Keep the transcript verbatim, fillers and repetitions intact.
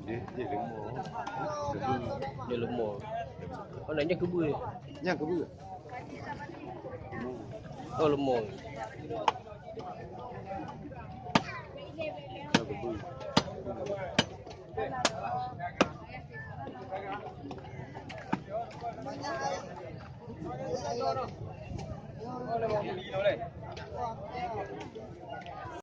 Dia, dia leumo. Dia leumo. Oh, nak nyan keubeue. Nyan keubeue. Oh, leumo. Nyan keubeue.